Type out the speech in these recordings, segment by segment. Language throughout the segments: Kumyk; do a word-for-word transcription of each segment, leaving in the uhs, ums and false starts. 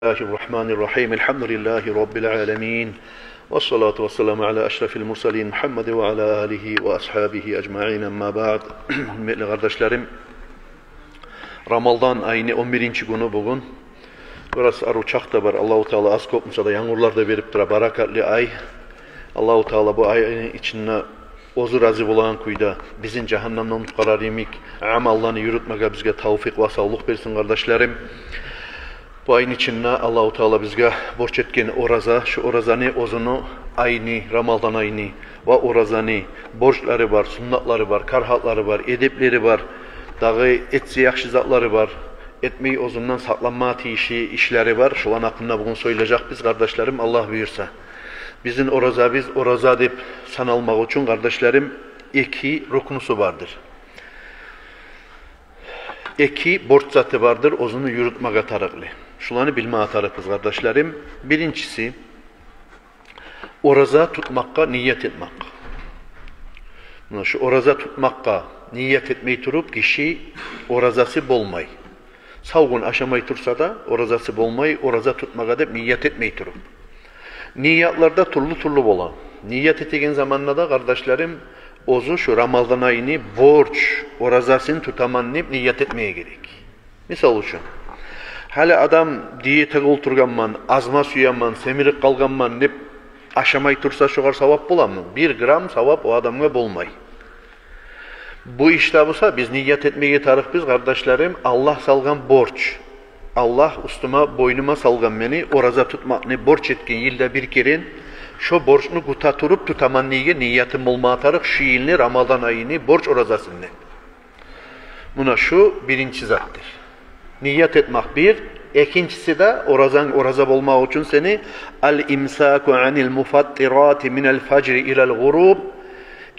Бисмиллагьи ррагьмани ррагьим. Альгьамдулиллагьи раббил аламин. Вассалату вассаламу аля ашрафил мурсалин Мугьаммад ва аля алигьи ва асгьабигьи ажмаин. Амма баъд. Гьюрметли къардашларым, Рамазан айны он биринчи гюню бугюн. Бираз арив чакъ да бар. Аллагьу Таала аз-кёп буса да янгурлар да берип тура, баракатлы ай. Аллагьу Таала бу айны ичинде оьзю рази болагъан кюйде бизин жагьаннемден къутгъарар йимик амалланы юрютмеге бизге тавфикъ ва савлукъ берсин, къардашларым. Бу айны ичинде Аллагьу Таала бизге борч этген ораза, шу оразаны оьзюню айны, Рамазан айны, ва оразаны борчлары бар, суннатлары бар, карагьатлары бар, эдеплери бар, дагъы этсе яхшы затлары бар, этмей оьзюнден сакъланма тийишли ишлери бар. Шуланы гьакъында бугюн сёйлежекбиз, къардашларым, Аллагь буюрса. Бизин оразабыз ораза деп саналмакъ учун, къардашларым, эки рукнусу бардыр. Эки борч заты бардыр оьзюню юрютмеге тарыкълы. Шуланы билмеге тарыкъбыз, къардашларым. Биринчиси, ораза тутмакъгъа ният этмек. Муна шу ораза тутмакъгъа ният этмей туруп, гиши оразасы болмай. Сав гюн ашамай турса да, оразасы болмай, ораза тутмагъа деп ният этмей туруп. Ниятлар да тюрлю-тюрлю бола. Ният этеген заманда да, къардашларым, оьзю шу Рамазан айны борч оразасын тутаман деп ният этмеге герек. Мисал учун, гьали адам диетагъа олтургъанман, азма сюемен, семирип къалгъанман деп ашамай турса, шогъар савап боламы? Бир грамм савап о адамгъа болмай. Бу ишде буса биз ният этмеге тарыкъбыз, къардашларым, Аллагь салгъан борч. Аллагь уьстюме, бойнума салгъан мени, ораза тутмакъны борч этген йылда бир керен, шо борчну гюте туруп тутаман деген ниятым болма тарыкъ шу йылны Рамазан айыны борч оразасын деп. Муна шу биринчи затдыр. Ният этмек бир. Экинчиси де, оразанг ораза болмакъ учун сени, аль-имсаку аниль муфаттирати миналь фажри илаль гъуруб.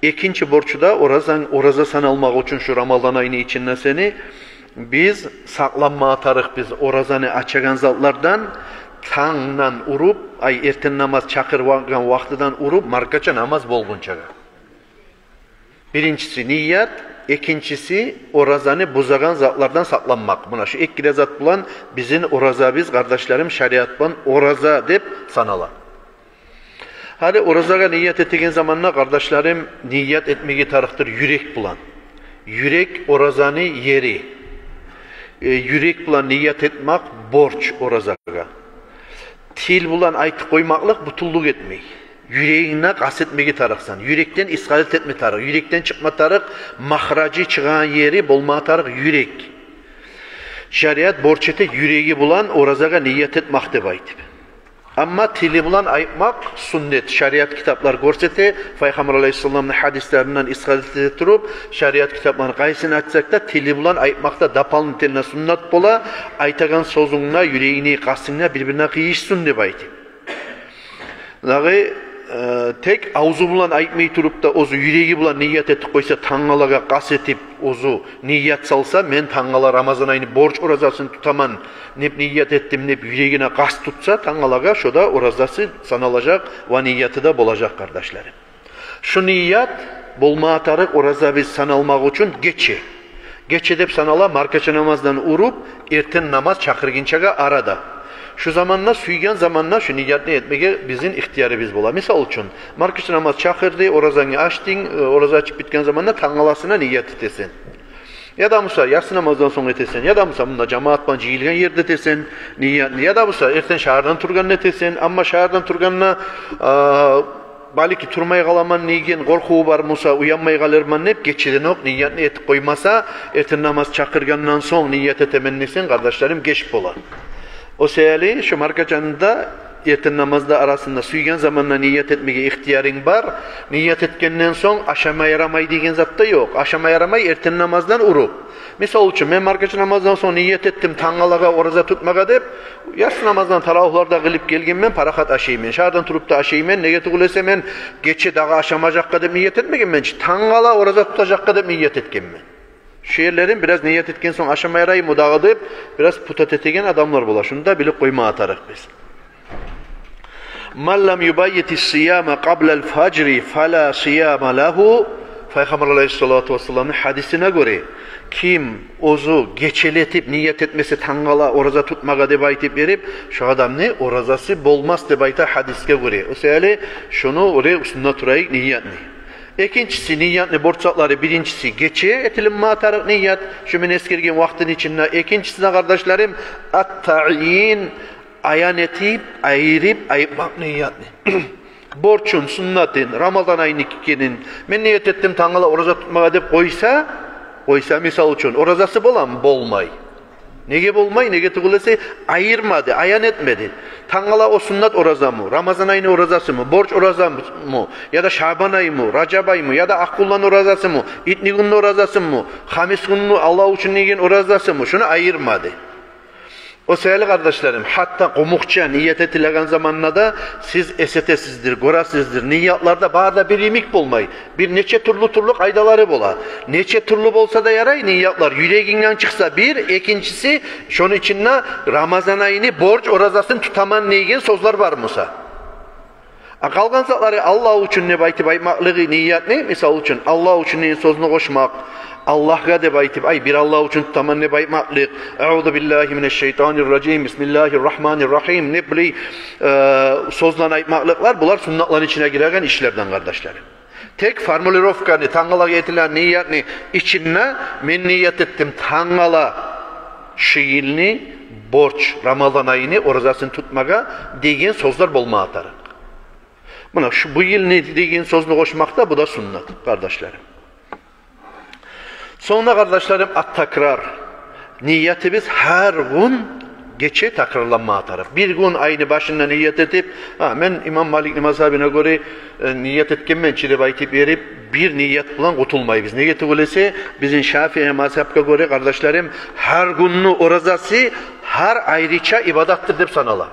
Экинчи борчу да, оразанг ораза саналмакъ учун шу Рамазан айыны ичинде сени, биз сакъланма тарыкъбыз оразаны ачагъан затлардан, тангдан уруп, ай, эртен намаз чакъыргъан вакътиден уруп, маркача намаз болгъунчагъа. Биринчиси ният, экинчиси оразаны бузагъан затлардан сакъланмакъ. Муна шу эки де зат булан бизин оразабыз, къардашларым, шариат булан ораза деп санала. Гьали оразагъа ният этеген заманда, къардашларым, ният этмеге тарыкъдыр юрек булан. Юрек оразаны ери. Э, юрек булан ният этмек борч оразагъа. Тил булан айтып къоймакълыкъ бютюнлюк этмей. Юрегингде къаст этмеге тарыкъсан. Юрекден исхарат этме тарыкъ. Юрекден чыкъма тарыкъ, махражы, чыгъагъан ери болма тарыкъ юрек. Шариат борч эте юреги булан оразагъа ният этмек деп айтып. Амма тили булан айтмакъ суннат. Шариат китаплар гёрсете, Пайхаммар алайгьиссаламны гьадислеринден исхарат эте туруп, шариат китапланы къайсын ачсакъ да, тили булан айтмакъ да дополнительно суннат бола. Айтагъан сёзюнгню, юрегингни, къастынгны бир-бирине къыйышсын деп айтып. Дагъы, э, тек авзу булан айтмай туруп да, оьзю юреги булан ният этип къойса, тангалагъа къаст этип, оьзю ният салса, мен тангала Рамазан айыны борч оразасын тутаман деп ният этдим деп, юрегине къаст тутса тангалагъа, шо да оразасы саналажакъ ва нияты да болажакъ, къардашларым. Шу ният болма тарыкъ оразабыз саналмакъ учун гече. Гече деп санала маркача намаздан уруп, эртен намаз чакъыргъынчагъа арада. Шу заманда, сюйген заманда шу ниятны этмеге бизин ихтиярыбыз бола. Мисал учун, маркача намаз чакъырды, оразангны ачдынг, э, ораза ачып битген заманда тангаласына ният этесен. Яда буса яссы намаздан сонг этесен, яда буса мунда жамаат булан жыйылгъан ерде этесен ниятны, яда буса эртен шагьардан тургъанда этесен, амма шагьардан тургъанда, а, балики турмай къаламан деген къоркъуву бар буса, уянмай къаларман деп, гечеден окъ ниятны этип къоймаса, эртен намаз чакъыргъандан сонг ният этемен десенг, къардашларым, геч бола. О саялы шу маркачаны да эртен намазда арасында сюйген заманда ният этмеге ихтиярынг бар. Ният этгенден сонг ашама ярамай деген зат да ёкъ. Ашама ярамай эртен намаздан уруп. Мисал учун, мен маркача намаздан сонг ният этдим тангалагъа ораза тутмагъа деп, яссы намаздан таравигьлер де къылып гелгенмен, парахат ашайман, шагьардан туруп да ашайман, неге тюгюл эсе мен гече дагъы ашамажакъгъа деп ният этмегенмен чи, тангала ораза тутажакъгъа деп ният этгенмен. Шу ерлерин бираз ният этген сонг ашама яраймы дагъы деп, бираз путать этеген адамлар бола. Шуну да билип къойма тарыкъбыз. Ман лам юбаййитис сияма къаблал фажри фала сияма лагьу. Пайхаммар алайгьиссалату вассаламны гьадисине гёре, Ким оьзю гечелетип ният этмесе тангала ораза тутмагъа деп айтып берип, шо адамны оразасы болмас деп айта гьадисге гёре. О саялы шуну оьре уьстюнде турайыкъ ниятны. Экинчиси, ниятны борч затлары: биринчиси, гече этилинме тарыкъ ният, шу мен эсгерген вакътини ичинде. Экинчиси де, къардашларым, ат-таъйин, аян этип, айырып айтмакъ ниятны. Борчун, суннатын, Рамазан айны экенин, мен ният этдим тангала ораза тутмагъа деп къойса, къойса, мисал учун, оразасы боламы? Болмай. Неге болмай? Неге тюгюл эсе, айырмады, аян этмеди. Тангала о суннат оразамы, Рамазан айны оразасымы, борч оразамы, яда Шабан аймы, Ражаб аймы, яда Акъ гюнлени оразасымы, итни гюнню оразасымы, хамис гюнню Аллагь учун деген оразасымы, шуну айырмады. О саялы, къардашларым, гьатта къумукъча ният этилеген заманда да сиз эс этесиздир, гёресиздир, ниятларда бары да бир йимик болмай. Бир нече тюрлю-тюрлю къайдалары бола. Нече тюрлю болса да ярай, ниятлар юрегингден чыкъса бир, экинчиси, шону ичинде Рамазан айны борч оразасын тутаман деген сёзлер бар буса. А къалгъан затлары Аллагь учун деп айтып айтмакълыгъы ниятны, мисал учун, Аллагь учун деген сёзню къошмакъ, Аллагьгъа деп айтып, ай, бир Аллагь учун тутаман деп айтмакълыкъ, «Аузу биллагьи минаш-шайтанир-ражим, бисмиллагьир-рагьманир-рагьим», не билей, э, сёзлени айтмакълыкълар, булар суннатланы ичине гиреген ишлерден, къардашларым. Тек формулировканы, тангалагъа этилген ниятны ичинде мен ният этдим тангала шу йылны борч Рамазан айны оразасын тутмагъа деген сёзлер болма тарыкъ. Муна шу бу йылны деген сёзню къошмакъда, бу да суннат, къардашларым. Сонг да, къардашларым, ат-такрар. Ниятыбыз гьар гюн гече такрарланма тарыкъ. Бир гюн айны башында ният этип, «А, мен имам Маликни мазгьабына гёре, э, ният этгенмен чи» деп айтып берип, бир ният булан къутулмайбыз. Неге тюгюл эсе, бизин Шафии мазгьабгъа гёре, къардашларым, гьар гюнню оразасы гьар айрыча ибадатдыр деп санала.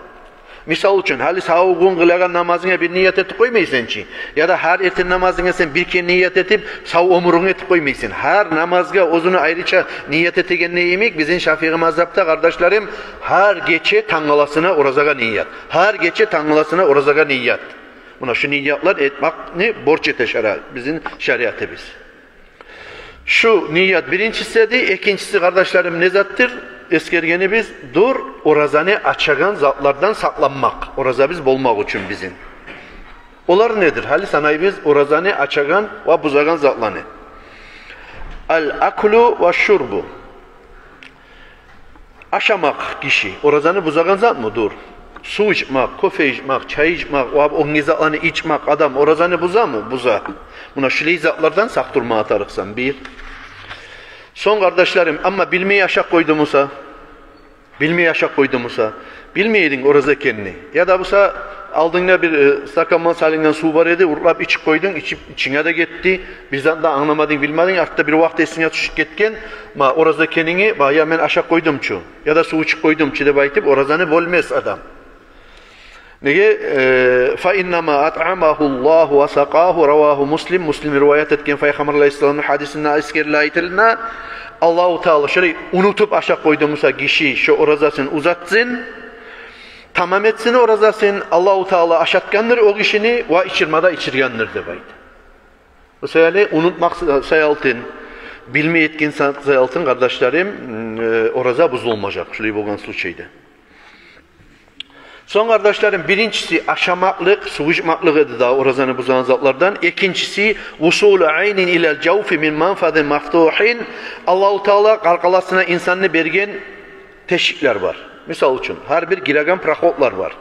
Мисал учун, гьали сав гюн къылагъан намазынга бир ният этип къоймайсан чы, яда гьар эртен намазынга сен бир керен ният этип, сав оьмюрюнг этип къоймайсан. Гьар намазгъа оьзюню айрыча ният этегенде йимик, бизин Шафии мазгьабда, къардашларым, гьар гече тангаласына оразагъа ният. Гьар гече тангаласына оразагъа ният. Муна шу ниятлар этмекни борч эте шари-, бизин шариатыбыз. Шу ният биринчиси эди. Экинчиси, къардашларым, не затдыр? Эсгергенибиз дюр, оразаны ачагъан затлардан сакъланмакъ, оразабыз болмакъ учун бизин. Олар недир? Гьали санайбыз оразаны ачагъан ва бузагъан затланы. Ал-аклу ва шурбу. Ашамакъ гиши оразаны бузагъан затмы? Дюр. Сув ичмек, кофе ичмек, чай ичмек, ва оьнге затланы ичмек адам оразаны бузамы? Буза. Муна шулай затлардан сакъ турма тарыкъсан, бир. Сонг, къардашларым, амма билмей ашап къойдумуса, билмей ашап къойдумуса, билмей эдинг ораза экенни, яда буса алдынгда бир, э, стакан булан салынгъан сув бар эди, уртлап ичип къойдунг, ичип, ичинге де гетди, бир зат да англамадынг, билмединг, артда бир вакъти эсинге тюшюп гетген, ма, ораза экенинги, ма, я мен ашап къойдум чу, яда сув ичип къойдум чу деп айтып, оразаны бёлмес адам. Неге? Э, «Фа иннама атъамагьуллагьу ва сакъагьу», равагьу Муслим, Муслим риваят этген Пайхаммар алайгьиссаламны гьадисинде эсгериле, айтылына, Аллагьу Таала шолай унутуп ашап къойдумуса гиши, шо оразасын узатсын, тамам этсин оразасын, Аллагьу Таала ашатгъандыр о гишини ва ичирме де ичиргендир деп айта. О саялы унутмакъ са-, саялтын, билмей этген са-, саялтын, къардашларым, э, ораза бузулмажакъ шулай болгъан случайда. Сонг, къардашларым, биринчиси ашамакълыкъ, сув ичмеклик эди дагъы оразаны бузагъан затлардан. Экинчиси, вусулу айнин илал жавфи мин манфазин мафтугьин. Аллагьу Таала къаркъарасына инсанны берген тешиклер бар. Мисал учун, гьар бир гиреген проходлар бар.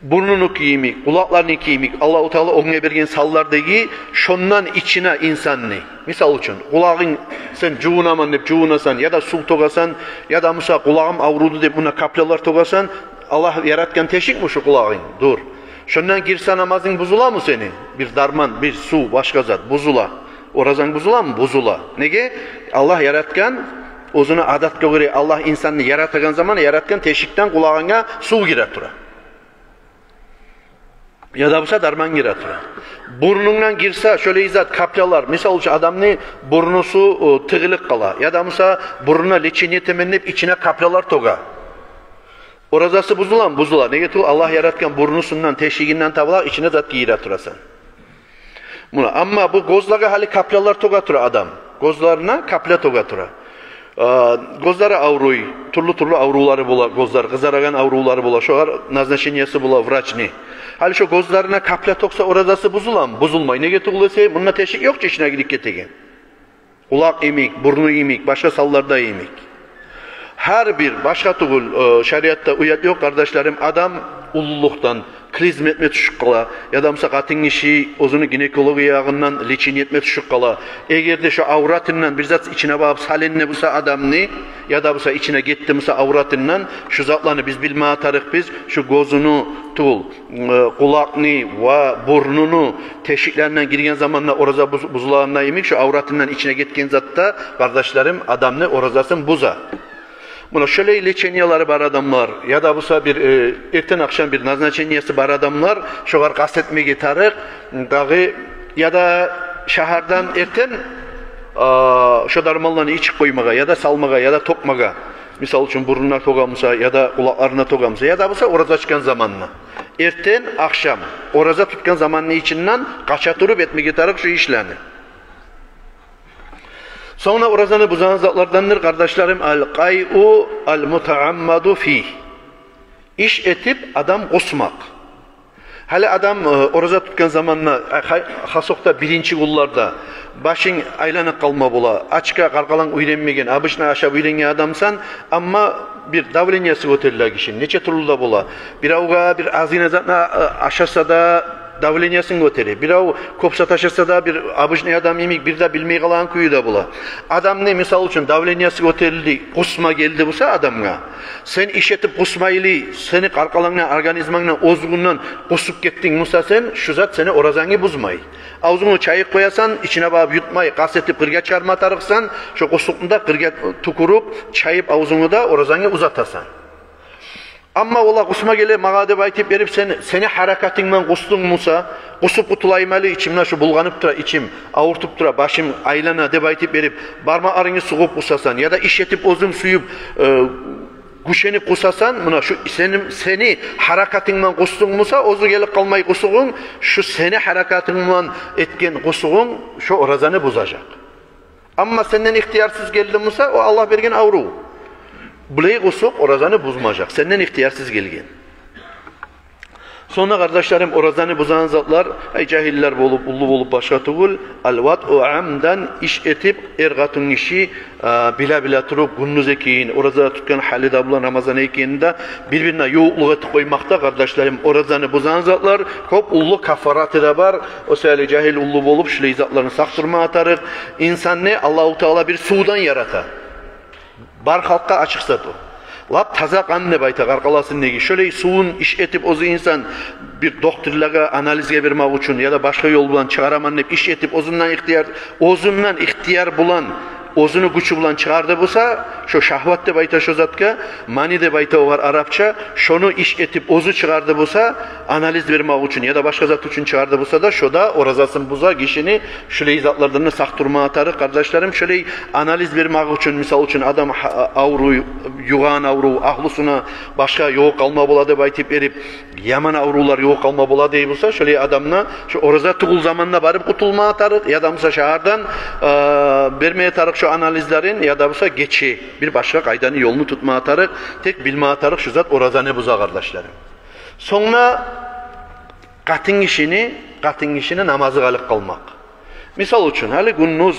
Бурнуну кийимик, къулакъларыны кийимик, Аллагьу Таала онга берген санлардагъы, шондан ичине инсанны. Мисал учун, къулагъынг сен жувунаман деп жувунасан, яда сув тёгесен, яда буса къулагъым авруду деп муна каплялар тёгесен, Аллагь яратгъан тешикми шу къулагъынг? Дюр. Шондан гирсе намазынг бузуламы сени? Бир дарман, бир сув, башгъа зат бузула. Оразанг бузуламы? Бузула. Неге? Аллагь яратгъан, оьзюню адатгъа гёре Аллагь инсанны яратагъан заман яратгъан тешикден къулагъынга сув гире тура. Яда буса дарман гире тура. Бурнунгдан гирсе шолай зат, каплялар, мисал учун, адамны бурнусу, о, тыгъылып къала, яда буса бурнуна лечение этемен деп ичине каплялар тёге. Оразасы бузуламы? Бузула. Неге тюгюл, Аллагь яратгъан бурнусундан, тешигинден табула, ичине зат гийире турасан. Муна, амма бу гёзлеге гьали каплялар тёге тура адам. Гёзлерине капля тёге тура. Э, гёзлери авруй, тюрлю-тюрлю аврувлары бола, гёзлер, къызарагъан аврувлары бола, шогъар назначениеси бола врачны. Гьали шо гёзлерине капля тёксе, оразасы бузуламы? Бузулмай. Неге тюгюл эсе, мунда тешик ёкъ чу ичине гирип гетеген. Къулакъ йимик, бурну йимик, башгъа санлар да йимик. Гьар бир башгъа тюгюл, э, шариатда уят ёкъ, къардашларым, адам уллулукъдан клизма этме тюшюп къала, яда буса къатын гиши оьзюню гинекология ягъындан лечение этме тюшюп къала. Эгер де шо авратындан бир зат ичине багъып салынды буса адамны, яда буса ичине гетди буса авратындан, шу затланы биз билме тарыкъбыз, шу гёзюню тюгюл, э, къулакъны ва бурнуну тешиклеринден гирген заманда ораза буз-, бузулагъанда йимик, шо авратындан ичине гетген зат да, къардашларым, адамны оразасын буза. Муна шолай лечениялары бар адамлар, яда буса бир, э, эртен-ахшам бир назначениеси бар адамлар, шогъар къаст этмеге тарыкъ, дагъы, яда шагьардан эртен, а, шо дарманланы ичип къоймагъа, яда салмагъа, яда тёкмеге. Мисал учун, бурнуна тёге буса, яда къулакъларына тёге буса, яда буса ораза ачгъан заманына. Эртен-ахшам, ораза тутгъан заманны ичинден къача туруп этмеге тарыкъ шу ишлени. Сонг да оразаны бузагъан затлардандыр, къардашларым, аль-къайъу аль-мутааммаду фигь. Иш этип адам къусмакъ. Гьали адам, э, ораза тутгъан заманда, э, ха-, хасокъда биринчи гюнлерде башынг айланып къалма бола. Ачгъа, къаркъаранг уьйренмеген, обычный ашап уьйренген адамсан, амма бир давлениеси гётериле гишини. Нече тюрлю де бола. Биревге бир азгъына затны, э, ашаса да, давлениесин гётере. Бирев кёп зат ашаса да, бир обычный адам йимик, бир де билмей къалагъан кюю де бола. Адамны, мисал учун, давлениеси гётерилди, къусма гелди буса адамгъа, сен иш этип къусмайлы, сени къаркъарангдан, организмангдан, оьзюнгден къусуп гетдинг буса сен, шу зат сени оразангны бузмай. Авзунгну чайып къоясан, ичине багъып ютмай, къаст этип къыргъа чыгъарма тарыкъсан, шо къусукъну да къыргъа тюкюрюп, чайып авзунгну да, оразангны узатасан. Амма олар къусма геле магъа деп айтып берип, сен, сени гьаракатынгман къусдунг буса, къусуп къутулайым гьали, ичим муна шу булгъанып тура, ичим авуртуп тура, башым айлана деп айтып берип, бармакъларынгны сугъуп къусасан, яда иш этип оьзюнг сююп, э, гюченип къусасан, муна шу сени, сени гьаракатынгман къусдунг буса, оьзю гелип къалмай къусугъунг, шу сени гьаракатынгман этген къусугъунг шо оразаны бузажакъ. Амма сенден ихтиярсыз гелди буса, о Аллагь берген аврув. Булай къусукъ оразаны бузмажакъ, сенден ихтиярсыз гелген. Сонг да, къардашларым, оразаны бузагъан затлар, ай, жагьиллер болуп, уллу болуп, башгъа тюгюл, аль-ватъу амдан, иш этип, эр-къатын гиши, а, биле-биле туруп, гюндюз экенин, ораза тутгъан гьалы да булан, Рамазан экенин де, бир-бирине ювукълукъ этип къоймакъ да, къардашларым, оразаны бузагъан затлар, кёп уллу каффараты да бар. О саялы жагьил уллу болуп, шулай затлардан сакъ турма тарыкъ. Инсанны Аллагьу Таала бир сувдан ярата. Бар халкъгъа ачыкъ зат о. Лап таза къан деп айта къаркъарасындагъы. Шолай сувун иш этип, оьзю инсан бир докторлагъа анализге бермек учун яда башгъа ёл булан чыгъараман деп иш этип, оьзюнден ихтияр, оьзюнден ихтияр булан, оьзюню гючю булан чыгъарды буса, шо шагьват деп айта шо затгъа, мани деп айта огъар арапча, шону иш этип оьзю чыгъарды буса, анализ бермек учун яда башгъа зат учун чыгъарды буса да, шо да оразасын буза гишини. Шулай затлардан да сакъ турма тарыкъ, къардашларым. Шолай анализ бермек учун, мисал учун, адам гьа-, аврув, югъагъан аврув, агьлюсюне башгъа югъуп къалма бола деп айтып берип, яман аврувлар югъуп къалма бола дей буса, шолай адамны шо ораза тюгюл заманда барып къутулма тарыкъ, яда буса шагьардан, э, берме тарыкъ шо анализлерин, яда буса гече бир башгъа къайданы, ёлну тутма тарыкъ, тек билме тарыкъ, шо зат оразаны буза, къардашларым. Сонг да къатын гишини, къатын гишини намазы къалып къалмакъ. Мисал учун, гьали гюндюз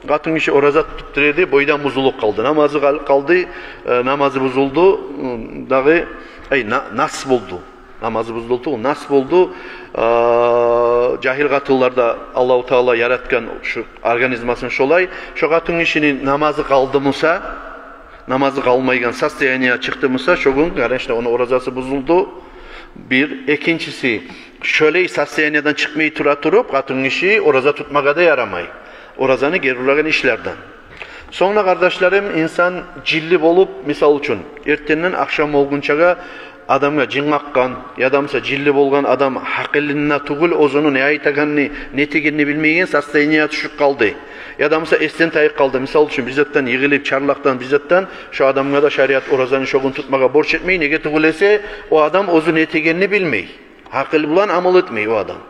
къатын гиши ораза тутуп тура эди, бойдан бузулуп къалды. Намазы къалып къалды, э, намазы бузулду, м, дагъы, ай, на-, нас болду. Намазы бузулду, нас болду. Э, жагьил къатынлар да, Аллагьу Таала яратгъан шу организмасын шолай. Шо къатын гишини намазы къалды буса, намазы къалмайгъан состояние чыкъды буса, шо гюн, конечно, ону оразасы бузулду. Бир, экинчиси, шолай состояниеден чыкъмай тура туруп, къатын гиши ораза тутмагъа да ярамай. Оразаны гери урагъан ишлерден. Сонг да, къардашларым, инсан жинли болуп, мисал учун, эртенден ахшам болгъунчагъа адамгъа жин къакъгъан, яда буса жинли болгъан адам гьакъылында тюгюл, оьзюню не айтагъанны, не этегенни билмейген состояниеге тюшюп къалды. Яда буса эсден тайып къалды. Мисал учун, бир затдан йыгъылып, чарлакъдан, бир затдан, шо адамгъа да шариат оразаны шо гюн тутмагъа борч этмей, неге тюгюл эсе, о адам оьзю не этегенни билмей. Гьакъыл булан амал этмей о адам.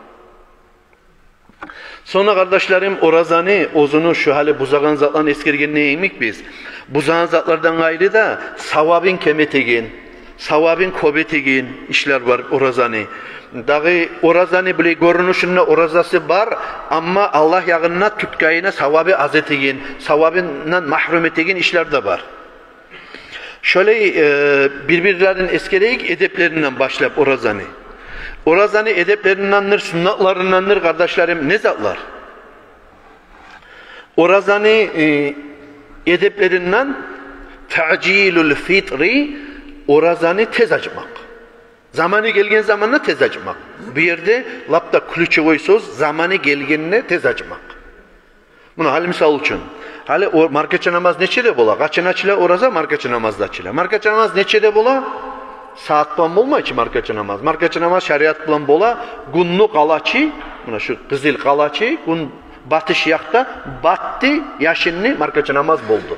Сонг да, къардашларым, оразаны оьзюню шу гьали бузагъан затланы эсгергенде йимик биз, бузагъан затлардан къайры да савабын кем этеген, савабын кёп этеген ишлер бар оразаны. Дагъы оразаны булай гёрюнюшюнде оразасы бар, амма Аллагь ягъында тутгъанына савабы аз этеген, савабындан магьрюм этеген ишлер де бар. Шолай, э, бир-бирлерин эсгерейик, эдеплеринден башлап оразаны. Оразаны эдеплериндендир, суннатларындандыр, къардашларым, не затлар? Оразаны, э, эдеплеринден таъжилул фитри, оразаны тез ачмакъ. Заманы гелген заманда тез ачмакъ. Бу ерде лап да ключевой сёз, заманы гелгенде тез ачмакъ. Муна гьали мисал учун, гьали о маркача намаз нечеде бола? Къачан ачыла ораза? Маркача намазда ачыла. Маркача намаз нечеде бола? Сагьат булан болмай чы маркача намаз. Маркача намаз шариат булан бола. Гюнню къалачы, муна шу къызыл къалачы, гюн батыш якъда батды, яшынды, маркача намаз болду.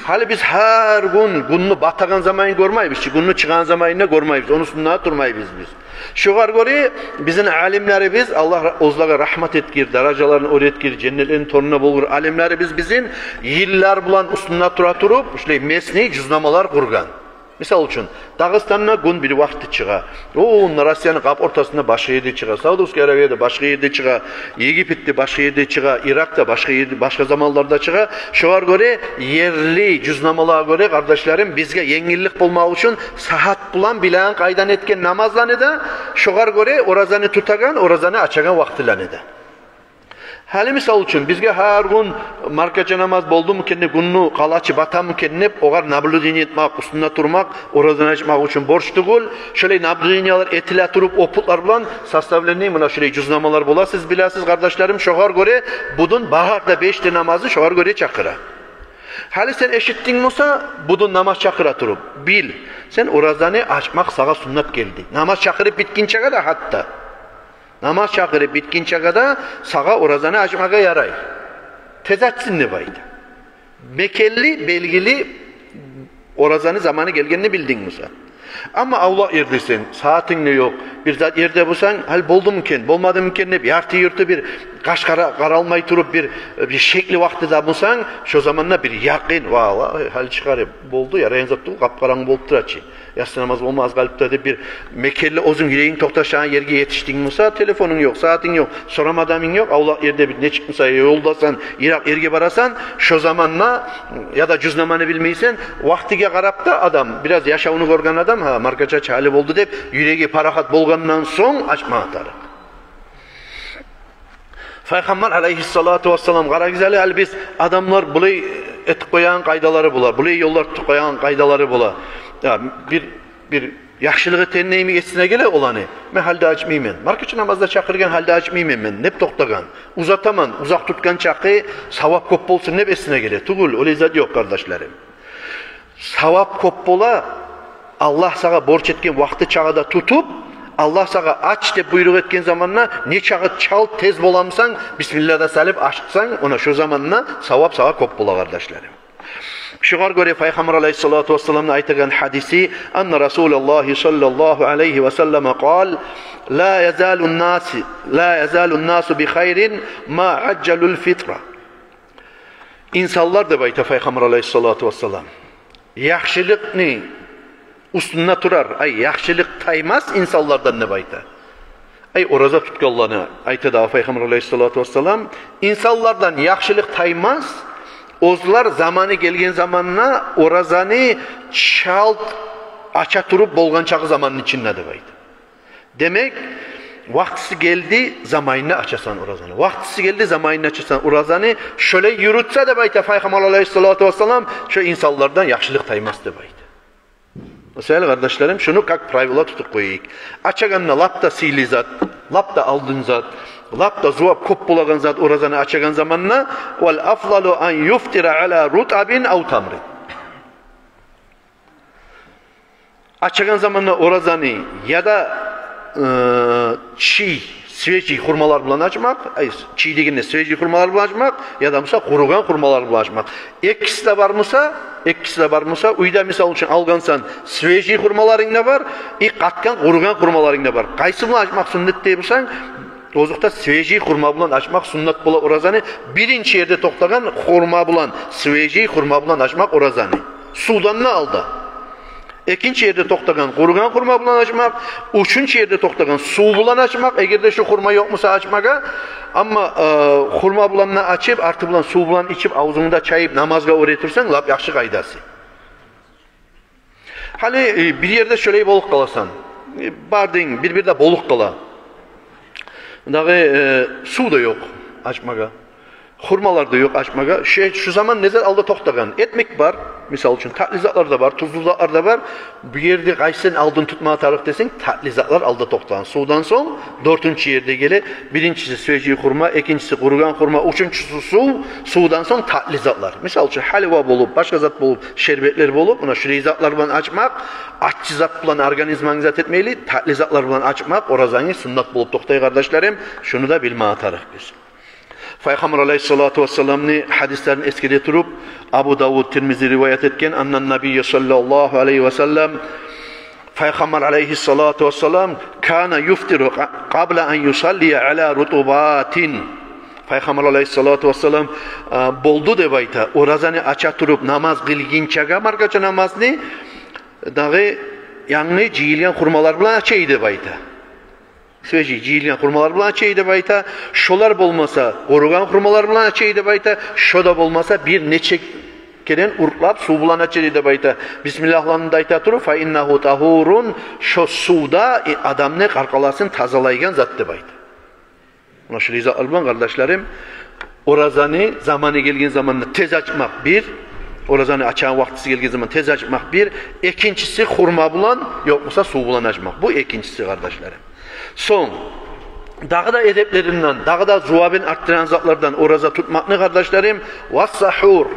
Гьали биз гьар гюн гюнню батагъан заманын гёрмейбиз чи, гюнню чыгъагъан заманын да гёрмейбиз, ону уьстюнде турмайбыз биз. Шогъар гёре бизин алимлерибиз, Аллагь ра-, оьзлеге рагьмат этгир, даражаларын оьр этгир, женнетлени тёрюнде болгъур, алимлерибиз бизин йыллар булан уьстюнде тура туруп, шулай местный жюзнамалар къургъан. Мисал учун, Дагъыстанда гюн бир вакъти чыгъа. О, онда Россияны къап ортасында башгъа ерде чыгъа, Саудовский Аравияда башгъа ерде чыгъа, Египетде башгъа ерде чыгъа, Иракъда башгъа ерде, башгъа заманларда чыгъа. Шогъар гёре, ерли жюзнамалагъа гёре, къардашларым, бизге енгиллик болмакъ учун сагьат булан билеген къайдан этген намазланы да, шогъар гёре оразаны тутагъан, оразаны ачагъан вакътиланы да. Гьали мисал учун, бизге гьар гюн маркача намаз болдуму экен деп, гюнню къалачы батамы экен деп, огъар наблюдение этмек, уьстюнде турмакъ оразаны ачмакъ учун борч тюгюл. Шолай наблюдениялар этиле туруп, опытлар булан составленный муна шолай жюзнамалар бола, сиз билесиз, къардашларым, шогъар гёре будун багъар да беш де намазны шогъар гёре чакъыра. Гьали сен эшитдинг буса, будун намаз чакъыра туруп, бил, сен оразаны ачмакъ сагъа суннат гелди. Намаз чакъырып битгинчеге де гьатта. Намаз чакъырып битгинчеге де сагъа оразаны ачмагъа ярай. Тез ачсын деп айта. Мекенли, белгили оразаны заманы гелгенни билдинг буса. Амма авлакъ ердесен, сагьатынг да ёкъ, бир зат ерде болсанг, гьали болдуму экен, болмадымы экен деп, ярты-юрту бир къаш къара-, къаралмай туруп, бир, бир шекли вакътиде болсанг, шо заманда бир якъин, валлагь, гьали чыгъар, болду, ярайгъан зат тюгюл, къап-къарангы болуп тура чы. Яссы намаз болма аз къалыпты деп, бир мекенли оьзюнг юрегинг токъташагъан ерге етишдинг буса, телефонунг ёкъ, сагьатынг ёкъ, сорама адамынг ёкъ, авлакъ ерде бир нечик буса ёлдасан, йыракъ ерге барасан, шо заманда, яда жюзнаманы билмейсен, вакътиге къарап да адам, бираз яшавну гёрген адам, гьа, маркача чы гьали болду деп, юреги парахат болгъандан сонг ачмагъа тарыкъ. Пайхаммар алайгьиссалату вассалам, къарагъыз гьали, гьали биз, адамлар булай этип къоягъан къайдалары бола, булай ёллар тутуп къоягъан къайдалары бола. Я, бир, бир яхшылыгъы теннейми эсине геле оланы. Мен гьали де ачмайман. Маркача намазда чакъыргъан, гьали де ачмайман мен деп токътагъан. Узатаман, узакъ тутгъан чакъы савап кёп болсун деп эсине геле. Тюгюл, олай зат ёкъ, къардашларым. Савап кёп бола, Аллагь сагъа борч этген вакъти чагъы да тутуп, Аллагь сагъа ач деп буйрукъ этген заманда, не чагъы чалт тез боламысан, бисмилла да салып ачсанг, она шо заманда савап сагъа кёп бола, къардашларым. Шогъар гёре Пайхаммар алайгьиссалату вассаламны айтагъан гьадиси, анна Расулаллагьи саллаллагьу алайгьи ва саллама къал: «Ла язалу ннасу, ла язалу ннасу би хайрин ма ажжалул фитра». Инсанлар, деп айта Пайхаммар алайгьиссалату вассалам, яхшылыкъны уьстюнде турар, ай, яхшылыкъ таймас инсанлардан, деп айта. Ай, ораза тутгъанланы айта дагъы Пайхаммар алайгьиссалату вассалам, инсанлардан яхшылыкъ таймас, оьзлер заманы гелген заманда оразаны чалт ача туруп болгъан чакъы заманны ичинде, деп айта. Демек, вакътиси гелди, заманында ачасан оразаны. Вакътиси гелди, заманында ачасан оразаны. Шолай юрютсе, деп айта Пайхаммар алайгьиссалату вассалам, шо инсанлардан яхшылыкъ таймас, деп айта. Масала, къардашларым, шуну как правило тутуп къояйыкъ. Ачагъанда лап да сыйлы зат, лап да алдын зат, лап да зувап кёп болагъан зат оразаны ачагъан заманда, вал афзалу ан юфтира ала рутабин ав тамрин. Ачагъан заманда оразаны яда, э, чий, свежий хурмалар булан ачмакъ, ай, чий дегенде свежий хурмалар булан ачмакъ, яда буса къуругъан хурмалар булан ачмакъ. Экиси де бар буса, экиси де бар буса, уьйде, мисал учун, алгъансан, свежий хурмаларынг да бар, и къатгъан, къуругъан хурмаларынг да бар. Къайсы булан ачмакъ суннат дей бусанг, Озокъда, свежий хурма булан ачмакъ суннат бола оразаны. Биринчи ерде токътагъан хурма булан, свежий хурма булан ачмакъ оразаны. Сувдан да алда. Экинчи ерде токътагъан къуругъан хурма булан ачмакъ. Уьчюнчю ерде токътагъан сув булан ачмакъ, эгер де шу хурма ёкъ буса ачмагъа. Амма, э, хурма булан да ачып, арты булан сув булан ичип, авзунгну да чайып, намазгъа оьре турсанг, лап яхшы къайдасы. Гьали, э, бир ерде шолай болуп къаласан. Э, бардынг, бир-бирде болуп къала. Дагъы, э, сув да ёкъ ачмагъа. Хурмалар да ёкъ ачмагъа. Шу, шу заман не зат алда токътагъан? Этмек бар, мисал учун, татли затлар да бар, тузлу затлар да бар. Бу ерде къайсын алдын тутма тарыкъ десенг, татли затлар алда токътагъан. Сувдан сонг дёртюнчю ерде геле. Биринчиси свежий хурма, экинчиси къуругъан хурма, уьчюнчюсю сув, сувдан сонг татли затлар. Мисал учун, гьалива болуп, башгъа зат болуп, шербетлер болуп, муна шулай затлар булан ачмакъ, аччы зат булан организманг зат этмейли, татли затлар булан ачмакъ оразангны суннат болуп токътай, къардашларым. Шуну да билме тарыкъ биз. Пайхаммар алайгьиссалату вассаламны гьадислерин эсгере туруп, Абу Давуд, Тирмизи риваят этген, аннан набийя саллаллагьу алайгьи ва саллам, Пайхаммар алайгьиссалату вассалам, кана юфтиру къа-, къабла ан юсаллия ала рутубатин. Пайхаммар алайгьиссалату вассалам, а, болду деп айта, оразаны ача туруп, намаз къылгъынчагъа, маркача намазны, дагъы янгы жыйылгъан хурмалар булан ача эди деп айта. Свежий жыйылгъан хурмалар булан ача эди деп айта. Шолар болмаса, къуругъан хурмалар булан ача эди деп айта. Шо да болмаса, бир нече керен уртлап сув булан ача эди деп айта. Бисмиллагьланы да айта туруп, фа иннагьу тагьурун, шо сув да, э, адамны къаркъарасын тазалайгъан зат деп айта. Муна шулай затлар булан, къардашларым, оразаны заманы гелген заманда тез ачмакъ бир, оразаны ачагъан вакътиси гелген заман тез ачмакъ бир, экинчиси хурма булан, ёкъ буса сув булан ачмакъ. Бу экинчиси, къардашларым. Сонг, дагъы да эдеплеринден, дагъы да зувабын артдырагъан затлардан ораза тутмакъны, къардашларым, ва сахур.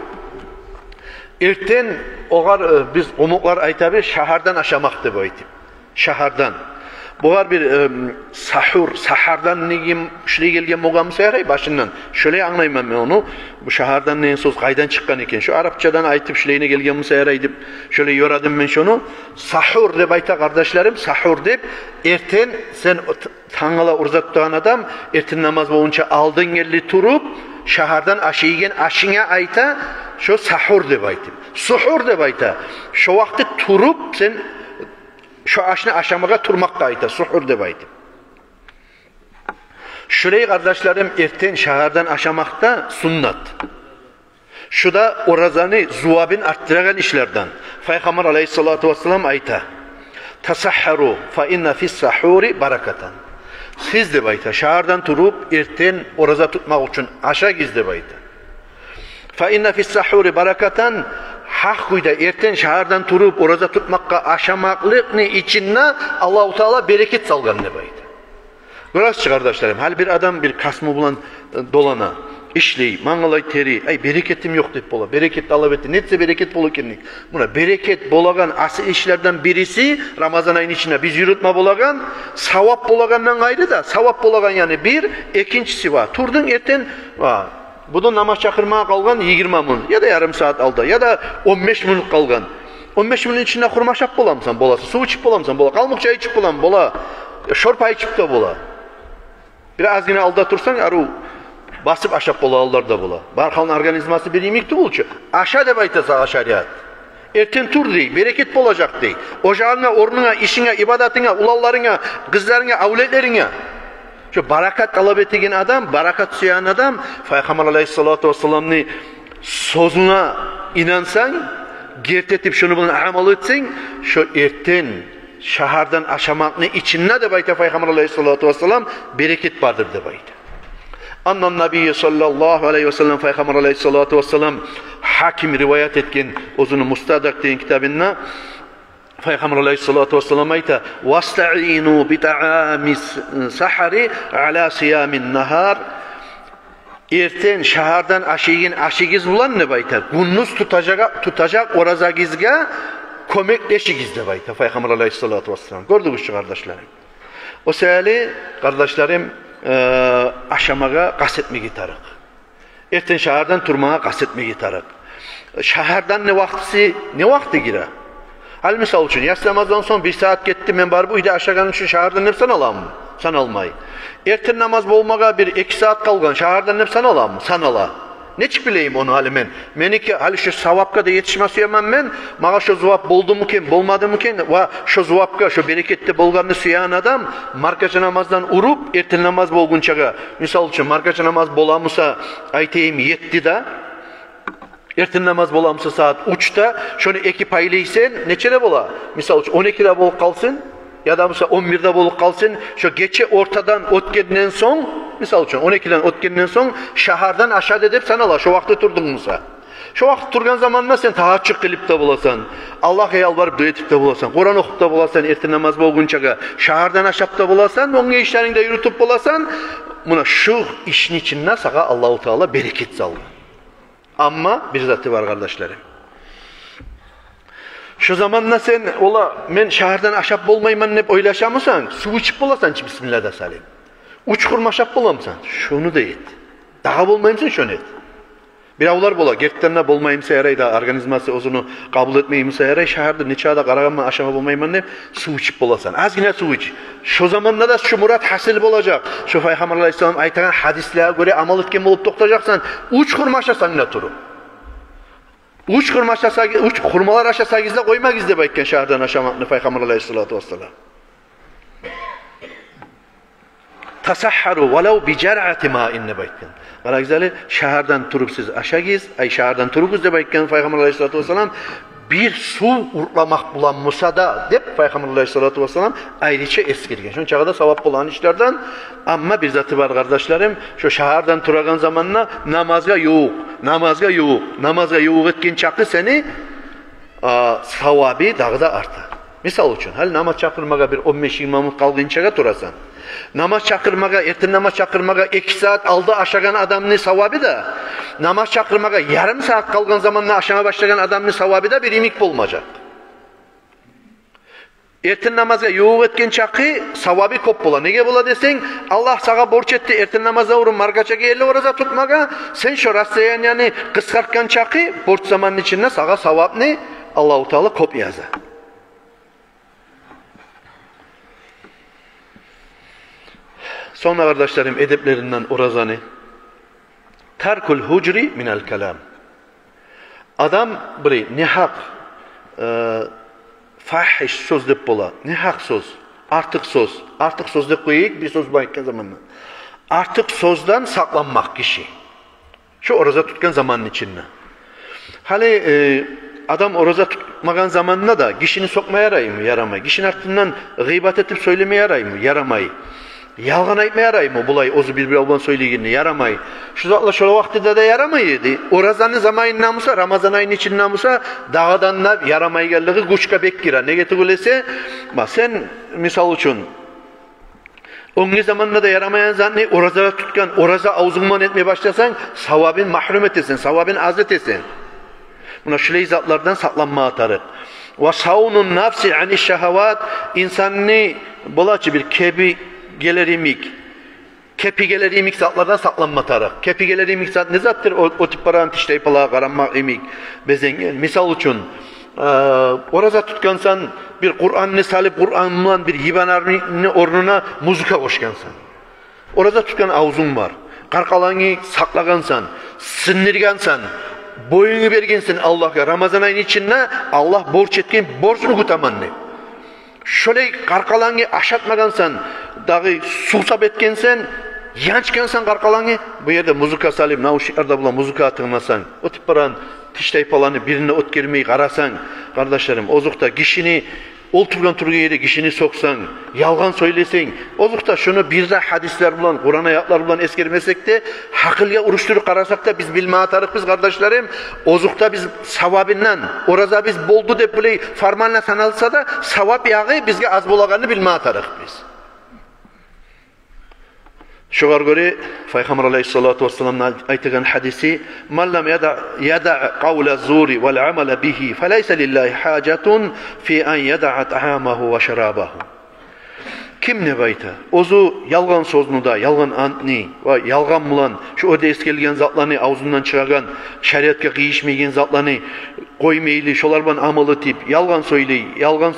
Эртен огъар, э, биз къумукълар айтабыз, шагьардан ашамакъ деп айтып. Шагьардан. Бугъар бир, э, сахур, сахардан неге шулай гелген болгъан буса ярай башындан. Шолай англайман мен ону. Бу шагьардан деген сёз къайдан чыкъгъан экен? Шо арапчадан айтып, шулайына гелген буса ярай деп, шолай ёрадым мен шону. Сахур деп айта, къардашларым, сахур деп. Эртен сен т-, тангала ораза тутагъан адам, эртен намаз болгъунча алдын гелди туруп, шагьардан ашайгъан ашынга айта, шо сахур деп айтып. Сухур деп айта. Шо вакъти туруп, сен шо ашны ашамагъа турмакъгъа айта, сухур деп айтып. Шулай, къардашларым, эртен шагьардан ашамакъ да суннат. Шу да оразаны зувабын артдырагъан ишлерден. Пайхаммар алайгьиссалату вассалам айта: «Тасаххару, фа инна фис сахури баракатан». Сиз, деп айта, шагьардан туруп, эртен ораза тутмакъ учун ашагъыз, деп айта. «Фа инна фис сахури баракатан», гьакъ кюйде эртен шагьардан туруп, ораза тутмакъгъа ашамакълыкъны ичинде Аллагьу Таала берекет салгъан, деп айта. Гёресиз чи, къардашларым, гьали бир адам бир касбу булан, э, долана, ишлей, мангалай тери, ай, берекетим ёкъ деп бола, берекет талап эте, нетсе берекет бола экен деп. Муна берекет болагъан асил ишлерден бириси, Рамазан айны ичинде биз юрютме болагъан, савап болагъандан къайры да, савап болагъан, яни бир, экинчиси бар. Турдунг эртен, ва буду намаз чакъырмагъа къалгъан йигирма минут, яда ярым сагьат алда, яда он беш минут къалгъан. Он беш минут ичинде хурма ашап боламысан? Боласан. Сув ичип боламысан? Бола. Къалмыкъ чай ичип боламысан? Бола. Шорпа ичип де бола. Бир азгъына алда турсанг, арив басып ашап болагъанлар да бола. Бар халкъны организмасы бир йимик тюгюл чю. Аша деп айта сагъа шариат. Эртен тур дей, берекет болажакъ дей. Ожагъынга, орнунга, ишинге, ибадатынга, уланларынга, къызларынга, авлетлеринге. Шо баракат талап этеген адам, баракат сюеген адам, Пайхаммар алайгьиссалату вассаламны сёзюне инансанг, герти этип шону булан амал этсенг, шо эртен шагьардан ашамакъны ичинде, деп айта Пайхаммар алайгьиссалату вассалам, берекет бардыр, деп айта. Аннан набийя саллаллагьу алайгьи ва саллам, Пайхаммар алайгьиссалату вассалам, Гьаким риваят этген оьзюню Мустадрак деген китабында, Пайхаммар алайгьиссалату вассалам айта: «Вастаину би таамис сахари ала сиямин нагьар». Эртен шагьардан ашайгъан ашыгъыз булан, деп айта, гюндюз тутажакъ, тутажакъ оразагъызгъа кёмеклешигиз, деп айта Пайхаммар алайгьиссалату вассалам. Гёрдюгюз чю, къардашларым. О саялы, къардашларым, э, ашамагъа къаст этмеге тарыкъ. Эртен шагьардан турмагъа къаст этмеге тарыкъ. Шагьардан не вакътиси, не вакъти гире? Гьали, мисал учун, яссы намаздан сонг бир сагьат гетди, мен барып уьйде ашагъаным учун шагьардан деп саналамы? Саналмай. Эртен намаз болмагъа бир-эки сагьат къалгъан, шагьардан деп саналамы? Санала. Нечик билейим ону гьали мен? Меники гьали шо савапгъа да етишме сюемен мен. Магъа шо зувап болдуму экен, болмадымы экен? Ва шо зувапгъа, шо берекетде болгъанны сюеген адам маркача намаздан уруп, эртен намаз болгъунчагъа, мисал учун, маркача намаз боламы буса, айтайым, еттиде, эртен намаз боламы буса сагьат уьчде, шону эки пайлайсан, нечеде бола? Мисал учун, он экиде болуп къалсын, яда буса он бирде болуп къалсын, шо гече ортадан оьтгенден сонг, мисал учун, он экиден оьтгенден сонг, шагьардан ашады деп санала, шо вакъти турдунг буса. Шо вакъти тургъан заманда сен тагьажжуд къылып да боласан, Аллагьгъа ялбарып дуа этип де боласан, Къуран охуп да боласан, эртен намаз болгъунчагъа шагьардан ашап да боласан, оьнге ишлеринг де юрютюп боласан. Муна шу ишни ичинде сагъа Аллагьу Таала берекет салгъан. Амма бир заты бар, къардашларым. Шо заманда сен, ола, мен шагьардан ашап болмайман деп ойлашамысан, сув ичип боласан чы, бисмилла да салып. Уьч хурма ашап боламысан, шону да эт. Дагъы болмаймысан, шону эт. Биревлер бола, гертиден де болмаймыса ярай да, организмасы оьзюню къабул этмеймиса ярай, шагьарда нечакъы да къарагъанман, ашама болмайман деп, сув ичип боласан. Азгъына сув ич. Шо заманда да шу мурат гьасил болажакъ. Шо Пайхаммар алайгьиссалам айтагъан гьадислеге гёре амал этген болуп токътажакъсан. Уьч хурма ашасанг да туруп. Уьч хурма ашасагъыз, уьч хурмалар ашасагъыз да къоймагъыз деп айтгъан шагьардан ашамакъны Пайхаммар алайгьиссалату вассалам. «Тасагьгьару валав би жаръати маин» деп айтгъан. Къарагъыз гьали, шагьардан туруп сиз ашагъыз, ай, шагьардан туругъуз деп айтгъан Пайхаммар алайгьиссалату вассалам, бир сув уртламакъ булан буса да деп Пайхаммар алайгьиссалату вассалам айрыча эсгерген. Шончакъы да савап болагъан ишлерден. Амма бир заты бар, къардашларым, шо шагьардан турагъан заманда намазгъа ювукъ, намазгъа ювукъ, намазгъа ювукъ этген чакъы сени а, савабы дагъы да арта. Мисал учун, гьали намаз чакъырмагъа бир он беш-йигирма минут къалгъынчагъа турасан. Намаз чакъырмагъа, эртен намаз чакъырмагъа эки сагьат алда ашагъан адамны савабы да, намаз чакъырмагъа ярым сагьат къалгъан заманда ашама башлагъан адамны савабы да бир йимик болмажакъ. Эртен намазгъа ювукъ этген чакъы савабы кёп бола. Неге бола десенг, Аллагь сагъа борч этди эртен намаздан урун маркачагъа ерли ораза тутмагъа, сен шо расстоянияны къысгъартгъан чакъы борч заманны ичинде сагъа савапны Аллагьу Таала кёп яза. Сонг да, къардашларым, эдеплеринден оразаны: «Таркул гьужри минал калам». Адам бир негьакъ, э, фагьиш сёз деп бола, негьакъ сёз, артыкъ сёз, артыкъ сёз деп къояйыкъ, бир сёз булан айтгъан заманда. Артыкъ сёзден сакъланмакъ гиши. Шо ораза тутгъан заманны ичинде. Гьали, э, адам ораза тутмагъан заманда да гишини сёкме яраймы? Ярамай. Гишини артындан гъыйбат этип сёйлеме яраймы? Ярамай. Ялгъан айтма яраймы? Булай оьзю бир-бирев булан сёйлегенде ярамай. Шу затлар шо вакътиде де ярамай эди. Оразаны заманында буса, Рамазан айны ичинде буса, дагъыдан да ярамайгъанлыгъы гючге бек гире. Неге тюгюл эсе, ма, сен, мисал учун, оьнге заманда да ярамайгъан затны ораза тутгъан, ораза авзунг булан этме башласанг, савабын магьрюм этесен, савабын аз этесен. Муна шулай затлардан сакъланмагъа тарыкъ. «Ва савнун нафси ани шагьават», инсанны бола чы бир кепи гелер йимик, кепи гелер йимик затлардан сакъланма тарыкъ. Кепи гелер йимик зат не затдыр? О, оьтюп барагъан тиштайпалагъа къарамакъ йимик, безенген. Мисал учун, э, ораза тутгъансан, бир Къуранны салып, Къуран булан бир йибанарны орнуна музыка къошгъансан. Ораза тутгъан авзунг бар, къаркъарангны сакълагъансан, сындыргъансан, боюнгну бергенсен Аллагьгъа, Рамазан айны ичинде Аллагь борч этген борчну кютемен деп. Шолай къаркъарангны ашатмагъансан, дагъы сувсап этгенсен, янчгъансан къаркъарангны, бу ерде музыка салып, наушниклер де булан музыка тынгласанг, оьтюп барагъан тиштайпаланы бирине оьтгермей къарасанг, къардашларым, озокъда, гишини олтургъан-тургъан ерде гишини сёксенг, ялгъан сёйлесенг, озокъда, шуну бир де гьадислер булан, Къуран аятлар булан эсгермесек де, гьакъылгъа урушдуруп къарасакъ да, биз билмеге тарыкъбыз, къардашларым, озокъда, биз савабындан, оразабыз болду деп булай формально саналса да, савап ягъы бизге аз болагъанны билмеге тарыкъбыз. Шогъар гёре Пайхаммар алайгьиссалату вассаламны айтагъан гьадиси: «Ман лам яда, яда къавла зури вал амала бигьи, фалайса лиллагьи гьажатун фи ан яда тагьамагьу ва шарабагьу». Ким, деп айта, оьзю ялгъан сёзню де, ялгъан антны ва ялгъан булан шо оьрде эсгерилген затланы авзундан чыгъаргъан, шариатгъа къыйышмайгъан затланы къоймайлы, шолар булан амал этип, ялгъан сёйлей, ялгъан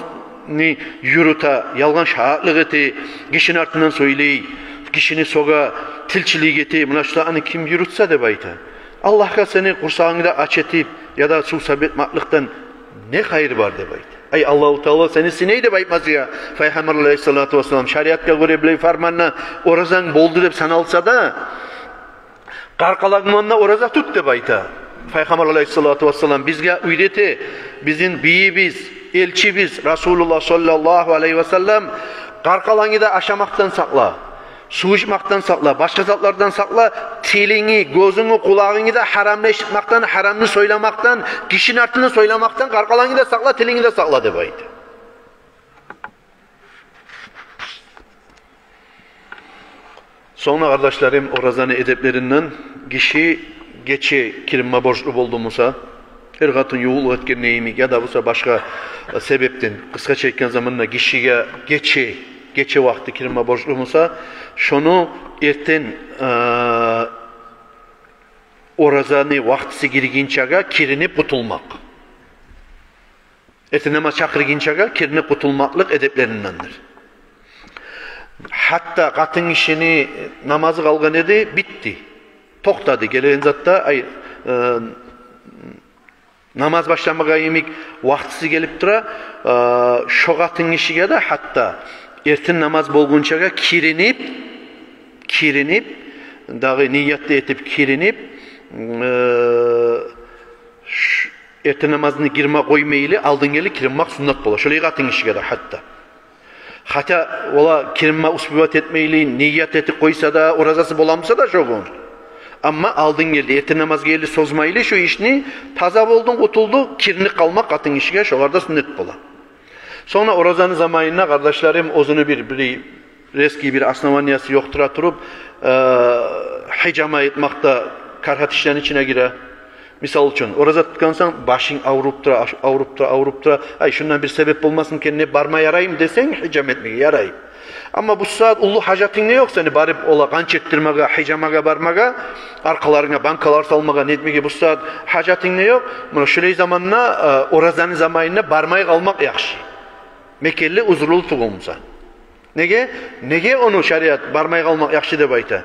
юрюте, ялгъан шагьатлыкъ эте, гишини артындан сёйлей, гишини сёге, тилчилик эте, муна шуланы ким юрютсе деп айта. Аллагьгъа сени къурсагъынгны да ач этип, яда сувсап этмакълыкъдан не хайыр бар деп айта. Ай, Аллагьу Таала сени сынай деп айтмас я. Пайхаммар алайгьиссалату вассалам шариатгъа гёре булай фарманны, оразанг болду деп саналса да, къаркъаланг булан да ораза тут деп айта. Пайхаммар алайгьиссалату вассалам бизге уьйрете, бизин бийибиз, элчибиз Расулуллагь саллаллагьу алайгьи васаллам: къаркъалангны да ашамакъдан сакъла, сув ичмакъдан сакъла, башгъа затлардан сакъла, тилингни, гёзюнгню, къулагъынгны да гьарамны эшитмакъдан, гьарамны сёйлемакъдан, гишини артындан сёйлемакъдан къаркъалангны да сакъла, тилингни де сакъла деп айта. Сонг да, къардашларым, оразаны эдеплеринден: гиши гече киринме борчлу болду буса, эр-къатын ювукълукъ этгенде йимик, яда буса башгъа, э, себепден, къысгъача айтгъан заманда, гишиге гече, гече вакъти киринме борчлу буса, шону эртен, э, оразаны вакътиси гиргинчеге киринип къутулмакъ. Эртен намаз чакъыргъынчагъа киринип къутулмакълыкъ эдеплериндендир. Гьатта къатын гишини намазы къалгъан эди, битди. Токътады. Гелеген затда, ай, э, намаз башламагъа йимик вакътиси гелип тура, э, шо къатын гишиге де гьатта эртен намаз болгъунчагъа киринип, киринип, дагъы ният да этип киринип, э, ш-, эртен намазына гирме къоймайлы, алдын гели киринмек суннат бола. Шолай къатын гишиге де гьатта. Хотя олай киринме успевать этмейли, ният этип къойса да, оразасы бола буса да шо гюн. Амма алдын гели, эртен намаз гели созмайлы шо ишни, таза болдунг, къутулдунг, киринип къалмакъ къатын гишиге шогъар да суннат бола. Сонг да оразаны заманында, къардашларым, оьзюню бир, бир резкий бир основаниясы ёкъ тура туруп, э, гьижама этмакъ да карагьат ишлени ичине гире. Мисал учун, ораза тутгъансан, башынг авруп тура, аш-, авруп тура, авруп тура. Ай, шундан бир себеп болмасмы экен деп барма яраймы десенг, гьижама этмеге ярай. Амма бу сагьат уллу гьажатынг да ёкъ сени, барып олай къан чекдирмеге, гьижамагъа бармагъа, аркъаларынга банкалар салмагъа, нетмеге бу сагьат гьажатынг да ёкъ. Муна шулай заманда, э, оразаны заманында бармай къалмакъ яхшы. Мекенли, узурлу тюгюл буса. Неге? Неге ону шариат бармай къалмакъ яхшы деп айта?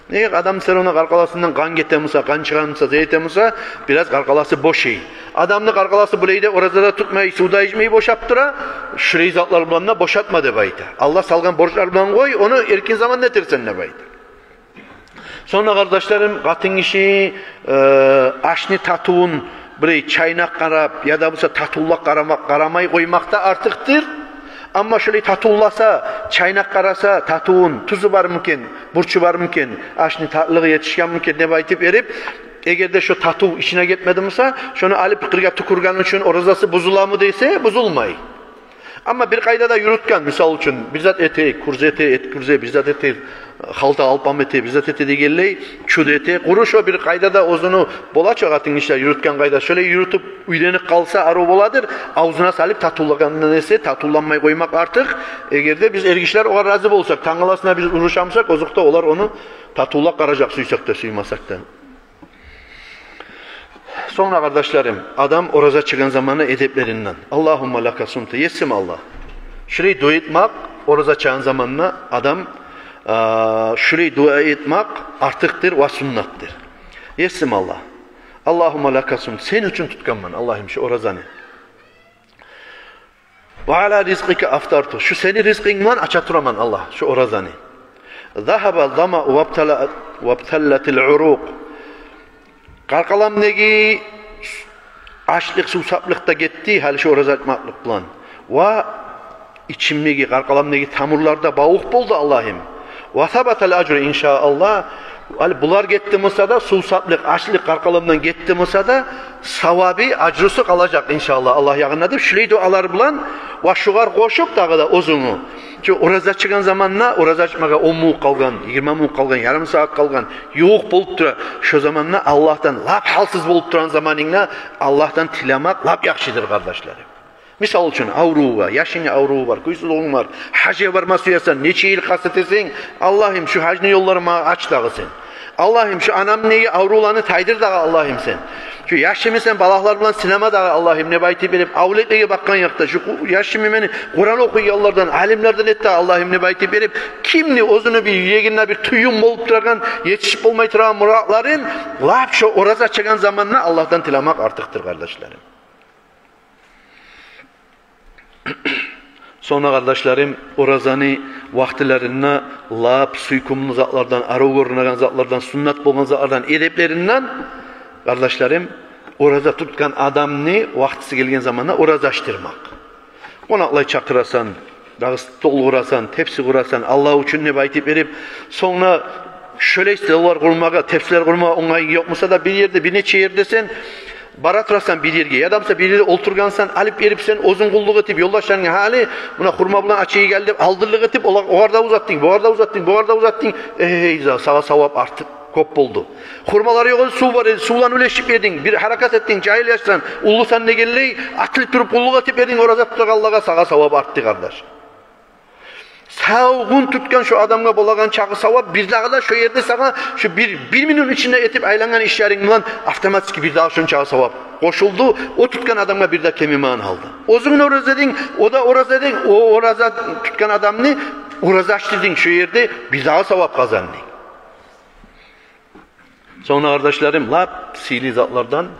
Неге? Адам сер ону къаркъарасындан къан гете буса, къан чыгъа буса, зат эте буса, бираз къаркъарасы бошай. Адамны къаркъарасы булай да ораза да тутмай, сув да ичмей бошап тура, шулай затлар булан да бошатма деп айта. Аллагь салгъан борчлар булан къой, ону эркин заманда этерсен деп айта. Сонг да, къардашларым, къатын гиши, э, ашны татывун бир чайнап къарап, яда буса татывлап къарама-, къарамай къоймакъ да артыкъдыр. Амма шолай татывласа, чайнап къараса, татывун, тузу бармы экен, бурчу бармы экен, ашны татлыгъы етишгенми экен деп айтып берип, эгер де шо татыв ичине гетмеди буса, шону алып къыргъа тюкюргени учун оразасы бузуламы десе, бузулмай. Амма бир къайда да юрютген, мисал учун, бир зат эте, кюрзе эте, эт кюрзе, бир зат эте, халта алпам эте, бир зат эте дегенлей, чуд эте, къуру шо бир къайда да оьзюню бола чы къатын гишилер юрютген къайда, шолай юрютюп уьйренип къалса, арив боладыр, авзуна салып татывлагъандан эсе, татывланмай къоймакъ артыкъ. Эгер де биз эргишилер огъар рази болсакъ, тангаласына биз урушамсакъ, озокъда, олар ону татывлап къаражакъ, сюйсек де, сюймесек де. Сонг да, къардашларым, адам ораза ачагъан заманы эдеплеринден: «Аллагьумма лака сумту», есим Аллагь. Шулай дуа этмек, ораза ачагъан заманда адам, а, шулай дуа этмек артыкъдыр ва суннатдыр. Есим Аллагь, «Аллагьумма лака сумту», сени учун тутгъанман, Аллагьым, шу оразаны. «Ва ала ризкъика афтарту». Шу сени ризкъынг булан ача тураман, Аллагь, шу оразаны. «Загьаба замау вабтала-, вабталлатил урукъ». Къаркъарамдагъы ачлыкъ, сувсаплыкъ да гетди, гьали шу ораза ачмакълыкъ булан. Ва ичимдеги, къаркъарамдагъы тамурлар да бавукъ болду, Аллагьым. «Ва сабатал ажру, иншааллагь». Гьали булар гетди буса да, сувсаплыкъ, ачлыкъ къаркъарамдан гетди буса да, савабы, ажрусу къалажакъ, иншааллагь, Аллагь ягъында деп, шулай дуалар булан ва шугъар къошуп дагъы да оьзюнгню, чу ораза ачагъан заманда, ораза ачмагъа он минут къалгъан, йигирма минут къалгъан, ярым сагьат къалгъан, ювукъ болуп тура, шо заманда Аллагьдан лап гьалсыз болуп турагъан заманынгда Аллагьдан тилемек лап яхшыдыр, къардашларым. Мисал учун, аврувунг бар, яшынгны авруву бар, кюйсюзлюгюнг бар, гьажгъа барма сюесен, нече йыл къаст этесен, Аллагьым, шу гьажны ёлларын магъа ач дагъы сен. Аллагьым, шу анамдагъы аврувланы тайдыр дагъы, Аллагьым, сен. Шу яшымны сен балагьлар булан сынама дагъы, Аллагьым, деп айтып берип, авлетлеге бакъгъан якъда, шу ку-, яшым мени Къуран охуйгъанлардан, алимлерден эт дагъы, Аллагьым, деп айтып берип, кимни оьзюню бир юрегинде бир тююм болуп турагъан, етишип болмай турагъан муратларын лап шо ораза ачагъан заманда Аллагьдан тиламакъ артыкъдыр, къардашларым. Сонг да, къардашларым, оразаны вакътилеринде лап сюйкюмлю затлардан, арив гёрюнеген затлардан, суннат болгъан затлардан, эдеплеринден, къардашларым, ораза тутгъан адамны вакътиси гелген заманда ораза ачдырмакъ. Къонакълай чакъырасан, дагъы стол къурасан, тепси къурасан, Аллагь учун деп айтып берип, сонг да шолай столлар къурмагъа, тепсилер къурмагъа онгайынг ёкъ буса да, бир ерде, бир нече ерде сен бара турасан бир ерге, яда буса бир ерде олтургъансан, алып берип сен оьзюнг къуллукъ этип, ёлдашларынга: «Гьали муна хурма булан ачайыкъ гьали», — деп алдырлыкъ этип, олар, огъар да узатдынг, бугъар да узатдынг, бугъар да узатдынг. Эй, за-, сагъа савап артыкъ кёп болду. Хурмалар ёкъ эди, сув бар эди, сувланы уьлешип бердинг, бир гьаракат этдинг, жагьил яшсан, уллусан дегенлей, атылып туруп къуллукъ этип бердинг ораза тутагъанлагъа, сагъа савап артды, къардаш. Сав гюн тутгъан шо адамгъа болагъан чакъы савап, бирдагъы да шо ерде сагъа шо бир, бир минут ичинде этип айлангъан ишлеринг булан автоматически бирдагъы шончакъы савап къошулду. О тутгъан адамгъа бир де кемимеген гьалда. Оьзюнг де ораза эдинг, о да ораза эди, о ораза тутгъан адамны ораза ачдырдынг, шо ерде бирдагъы савап къазандынг. Сонг да, къардашларым, лап сыйлы затлардан,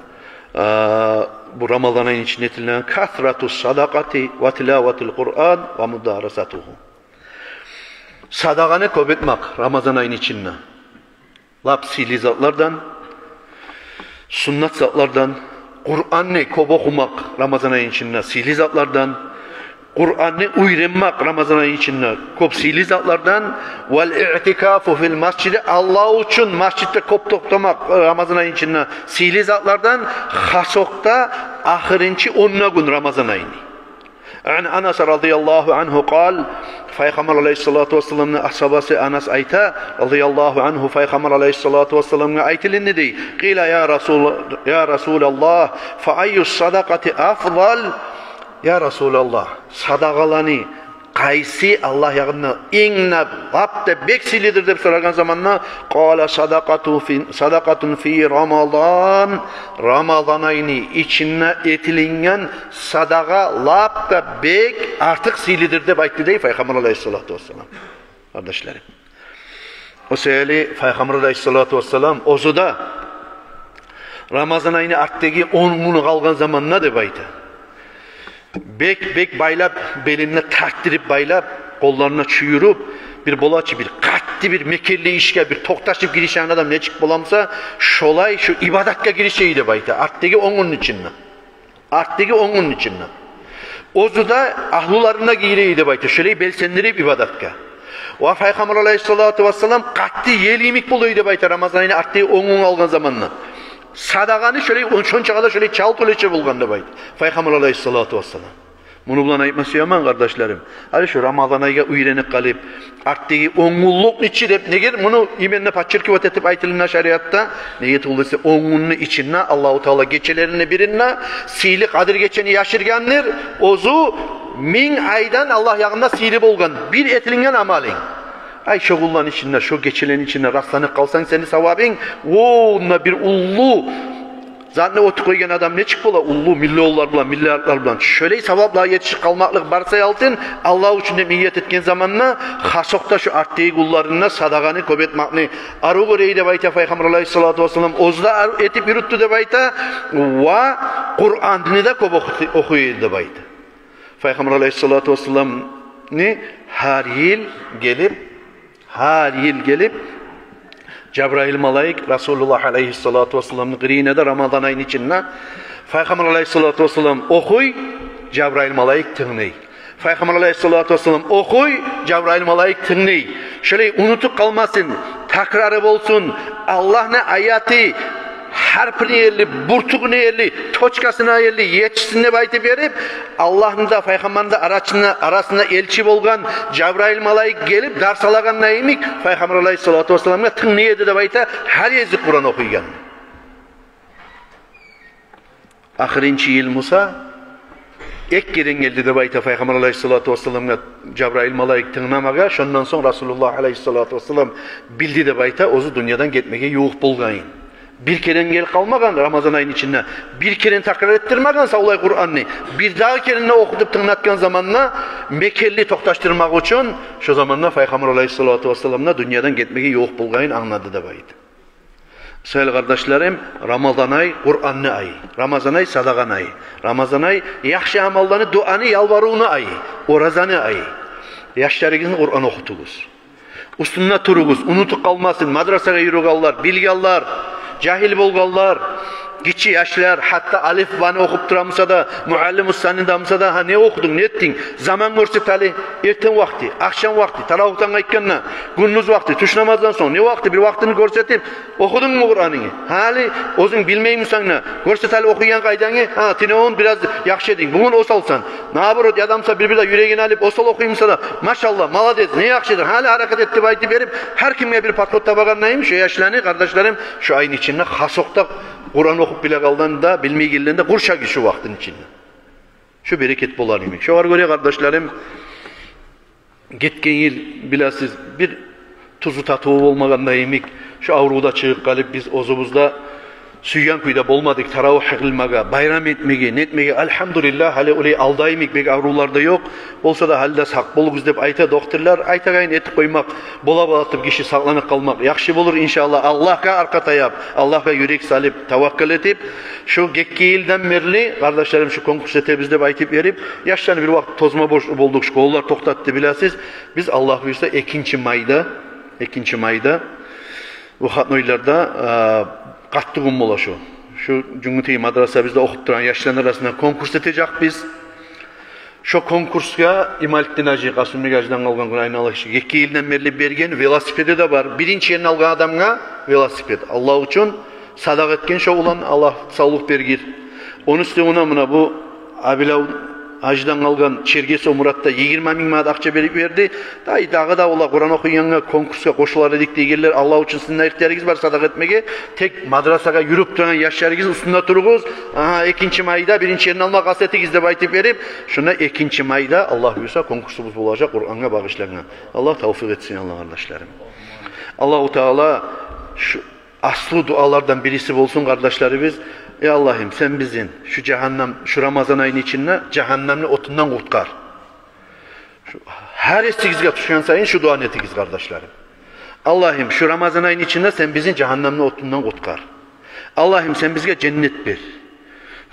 а, бу Рамазан айны ичинде этилинеген касрату садакъати ва тилаватул Къуран ва мударасатугьу. Садагъаны кёп этмек Рамазан айны ичинде лап сыйлы затлардан, суннат затлардан, Къуранны кёп охумакъ Рамазан айны ичинде сыйлы затлардан, Къуранны уьйренмек Рамазан айны ичинде кёп сыйлы затлардан, вал иътикафу фил масжиди, Аллагь учун масжитде кёп токътамакъ Рамазан айны ичинде сыйлы затлардан, хасокъда ахырынчы онда гюн Рамазан айны. Ан Анас радияллагьу ангьу къал, Пайхаммар алайгьиссалату вассаламны асгьабасы Анас айта, радияллагьу ангьу, Пайхаммар алайгьиссалату вассаламгъа айтылынды дей: «Къила я Расул, я Расулаллагь, фа айю садакъати афдал?» Я Расулаллагь, садагъаланы къайсы Аллагь ягъында инг де, лап да бек сыйлыдыр деп сорагъан заманда, къала садакъату фи, садакъатун фи Рамадан, Рамазан айны ичинде этилинген садагъа лап да бек артыкъ сыйлыдыр деп айтды дей Пайхаммар алайгьиссалату вассалам. Къардашларым, о саялы Пайхаммар алайгьиссалату вассалам оьзю де Рамазан айны артдагъы он гюню къалгъан заманда деп айта, бек-бек байлап, белине тартдырып байлап, къолларына чюйюрюп, бир бола чы бир къатты бир мекенли ишге бир токъташып гиришеген адам нечик бола буса, шолай шо ибадатгъа гиришей деп айта артдагъы он гюнню ичинде. Артдагъы он гюнню ичинде. Оьзю де, агьлюлерин де гийирей деп айта, шолай белсендирип ибадатгъа. Ва Пайхаммар алайгьиссалату вассалам къатты ел йимик болай деп айта Рамазан айны артдагъы он гюн къалгъан заманда. Садагъаны шолай, он, шончакъы да шолай чалт уьлеше болгъан деп айта Пайхаммар алайгьиссалату вассалам. Муну булан айтма сюемен, къардашларым, гьали шо Рамазан айгъа уьйренип къалып, артдагъы он гюнлюкню ичи деп, неге муну именно подчеркивать этип айтылына шариатда? Неге тюгюл десе, он гюнню ичинде Аллагьу Таала гечелерини биринде сыйлы Къадир гечени яшыргъандыр. Оьзю минг айдан Аллагь ягъында сыйлы болгъан бир этилинген амалынг. Ай, шо гюнлени ичинде, шо гечелени ичинде расланып къалсанг, сени савабынг, о, онда бир уллу затны утуп къойгъан адам нечик бола? Уллу миллионлар булан, миллиардлар булан. Шолай саваплар етишип къалмакълыкъ бар саялы, Аллагь учун деп ният этген заманда, хасокъда шо артдагъы гюнлеринде садагъаны кёп этмекни арив гёрей деп айта Пайхаммар алайгьиссалату вассалам. Оьзю де арив этип юрютдю деп айта. Ва Къуранны да кёп оху-, охуй эди деп айта. Пайхаммар алайгьиссалату вассаламны гьар йыл гелип, гьар йыл гелип, Жабрайыл малайик Расулуллагь алайгьиссалату вассаламны къырыйына да Рамазан айны ичинде Пайхаммар алайгьиссалату вассалам охуй, Жабрайыл малайик тынглай. Пайхаммар алайгьиссалату вассалам охуй, Жабрайыл малайик тынглай. Шолай унутуп къалмасын, такрары болсун, Аллагьны аяты гьарпына ерли, буртугъуна ерли, точкасына ерли етишсин деп айтып берип, Аллагьны да, Пайхаммарны да арасында, арасында элчи болгъан Жабрайыл малайик гелип дарс алагъанда йимик, Пайхаммар алайгьиссалату вассаламгъа тынглай эди деп айта, гьар гезик Къуран охуйгъан. Ахырынчы йыл буса, Эки керен гелди деп айта Пайхаммар алайгьиссалату вассаламгъа Жабрайыл малайик тынгламагъа, шондан сонг Расулуллагь алайгьиссалату вассалам билди деп айта, оьзю дюньядан гетмеге ювукъ болгъанын. Бир керен гелип къалмагъан Рамазан айны ичинде, бир керен такрар этдирмеген савлай Къуранны. Бирдагъы керен де охутуп тынглатгъан заманда, мекенли токъташдырмакъ учун, шо заманда Пайхаммар алайгьиссалату вассалам да дюньядан гетмеге ювукъ болгъанын англады деп айта. Сыйлы къардашларым, Рамазан ай Къуранны айы, Рамазан ай садагъаны айы, Рамазан ай яхшы амалланы, дуаны, ялбарывну айы, оразаны айы. Яшларыгъызны Къуран охутугъуз. Уьстюнде туругъуз, унутуп къалмасын. Мадрасагъа юрюгенлер, билгенлер, жагьил болгъанлар, гиччи яшлар, гьатта алиф-баны охуп тура буса да, муаллиму санида буса да, гьа, не охудунг, не этдинг? Заман гёрсет гьали, эртен вакъти, ахшам вакъти, таравигьден къайтгъанда, гюндюз вакъти, тюш намаздан сонг, не вакъти, бир вакътини гёрсетип, охудунгму Къуранынгны? Гьали оьзюнг билмей бусанг да, гёрсет гьали охуйгъан къайдангны, гьа, тюнегюн бираз яхшы эдинг, бугюн осалсан. Наоборот, яда буса бир-бирде юрегин алып, осал охуй буса да, машаллагь, молодец, не яхшы эдинг, гьали гьаракат эт деп айтып берип, гьар кимге бир подход табагъандайым, шо яшланы, къардашларым, шо айны ичинде хасокъда Къуран охуп билегенлени де, билмейгенлени де къуршагъыз шо вакътини ичинде. Шо берекет болар йимик. Шогъар гёре, къардашларым, гетген йыл, билесиз, бир тюзю татыву болмагъандай йимик, шо аврувда чыгъып къалып, биз оьзюбюз де сюйген кюйде болмадыкъ таравигь къылмагъа, байрам этмеге, нетмеге. Альгьамдулиллагь, гьали олай алда йимик бек аврувлар да ёкъ. Болса да, гьали де сакъ болугъуз деп айта докторлар. Айтагъанын этип къоймакъ, бола-бола туруп гиши сакъланып къалмакъ яхшы болур, иншааллагь. Аллагьгъа аркъа таяп, Аллагьгъа юрек салып, таваккал этип, шо гетген йылдан берли, къардашларым, шо конкурс этебиз деп айтып берип, яшланы бир вакъти тозма борчлу болдукъ, школалар токътатды, билесиз. Биз, Аллагь буюрса, экинчи майда, экинчи майда, выходнойларда, а, къатты гюн бола шо. Шо Жюнгютей мадрасабызда охуп турагъан яшланы арасында конкурс этежекбиз. Шо конкурсгъа Ималитдин гьажи, Къасымбек гьажиден къалгъан, гюн айналгъан гиши, гетген йылдан берли берген велосипеди де бар. Биринчи ерни алгъан адамгъа велосипед. Аллагь учун садагъа этген шо улан, Аллагь савлукъ бергир. Ону уьстюне муна бу Абилав гьажиден къалгъан Чергесов Мурат да йигирма минг манат акъча берип берди. Дай дагъы да олар Къуран охуйгъангъа конкурсгъа къошулар эдик дегенлер, Аллагь учун сизин де ихтиярыгъыз бар садагъа этмеге. Тек мадрасагъа юрюп турагъан яшларыгъыз уьстюнде туругъуз. Агьа, экинчи майда биринчи ерни алма къаст этигиз деп айтып берип, шунда экинчи майда, Аллагь буюрса, конкурсубуз болажакъ Къурангъа багъышлангъан. Аллагь тавфикъ этсин, Аллагь, къардашларым. Аллагьу Таала шу аслу дуалардан бириси болсун, къардашларыбыз. Эй Аллагьым, сен бизин шу жагьаннам, шу Рамазан айны ичинде жагьаннамны отундан къутгъар. Шу, гьар эсигизге тюшген сайын шу дуаны этигиз, къардашларым. Аллагьым, шу Рамазан айны ичинде сен бизин жагьаннамны отундан къутгъар. Аллагьым, сен бизге женнет бер.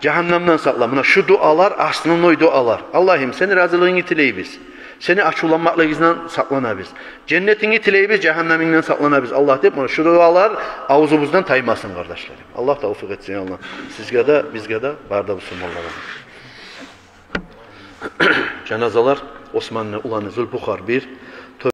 Жагьаннамдан сакъла. Муна шу дуалар, основной дуалар. Аллагьым, сени разилигингни тилейбиз. Сени ачувланмакълыгъынгдан сакъланабыз. Женнетингни тилейбиз, жагьаннамынгдан сакъланабыз, Аллагь, деп, муна шу дуалар авзубуздан таймасын, къардашларым. Аллагь тавфикъ этсин, Аллагь. Сизге де, бизге де, бары да бусурманлагъа. Жаназалар: Османны уланы Зулпухар бир,